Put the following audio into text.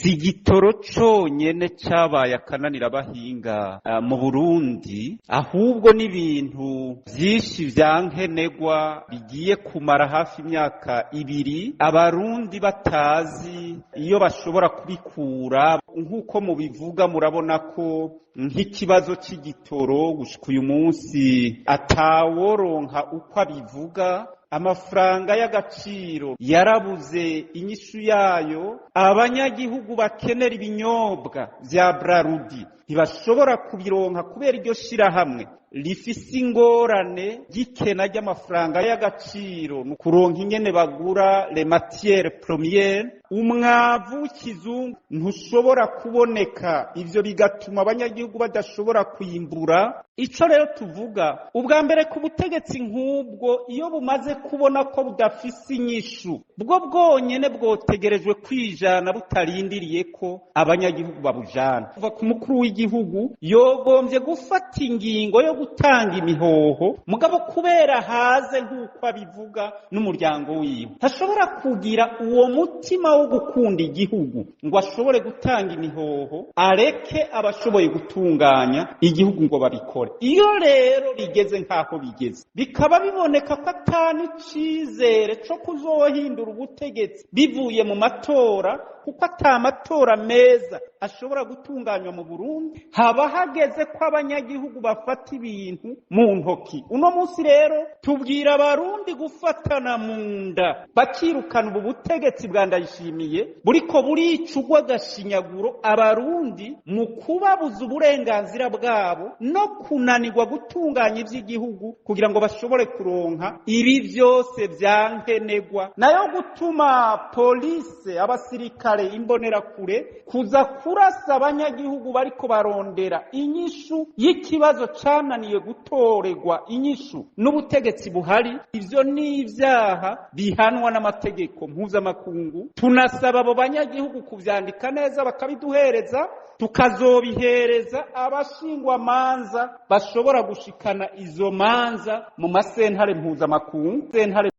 Si igitoro conyene cabaye akananira abahinga mu Burundi, ahubwo n'ibintu vyinshi vyankenegwa bigiye kumara hafi imyaka 2 abarundi batazi iyo bashobora kubikura. Nk'uko mubivuga, murabona ko nk'ikibazo c'igitoro gushika uyu munsi ataworonka uko abivuga. Amafaranga y'agaciro yarabuze inyishu yayo. Abanyagihugu bakenera ibinyobwa vya Brarudi ntibashobora kubironka kubera iryo shirahamwe rifise ingorane ry'ikena ry'amafaranga y'agaciro mu kuronka ingene bagura les matières premières. Umwavu w'ikizungu ntushobora kuboneka, ivyo bigatuma abanyagihugu badashobora kwimbura. Ico rero tuvuga ubwa mbere, ku butegetsi nk'ubwo, iyo bumaze kubona ko budafise inyishu, bwo bwonyene bwotegerejwe kwijana butarindiriye ko abanyagihugu babujana. Kuva ku mukuru w'igihugu, yogombye gufata ingingo yo gutanga imihoho, mugabo kubera haze nk'uko abivuga n'umuryango wiwe, ntashobora kugira uwo mutima wo gukunda igihugu ngo ashobore gutanga imihoho, areke abashoboye gutunganya igihugu ngo babikore. Iyo rero bigeze nk'aho bigeze, bikaba biboneka ko atani icizere co kuzohindura ubutegetsi bivuye mu matora, kuko ata matora meza ashobora gutunganywa mu Burundi, haba hageze ko abanyagihugu bafata ibintu mu ntoki. Uno munsi rero tubwira abarundi gufatana mu nda, bakirukana ubu butegetsi bwa Ndayishimiye buriko burica urw'agashinyaguro abarundi mu kubabuza uburenganzira bwabo no kunanirwa gutunganya ivy'igihugu kugira ngo bashobore kuronka ibi vyose vyankenegwa, nayo gutuma polise, abasirikare, imbonerakure kuza kurasa abanyagihugu bariko barondera inyishu y'ikibazo cananiye gutorerwa inyishu n'ubutegetsi buhari, ivyo ni ivyaha bihanwa n'amategeko mpuzamakungu. Tunasaba abo banyagihugu kuvyandika neza bakabiduhereza, tukazobihereza abashingwamanza bashobora gushikana izo manza mu masentare mpuzamakungu, sentare.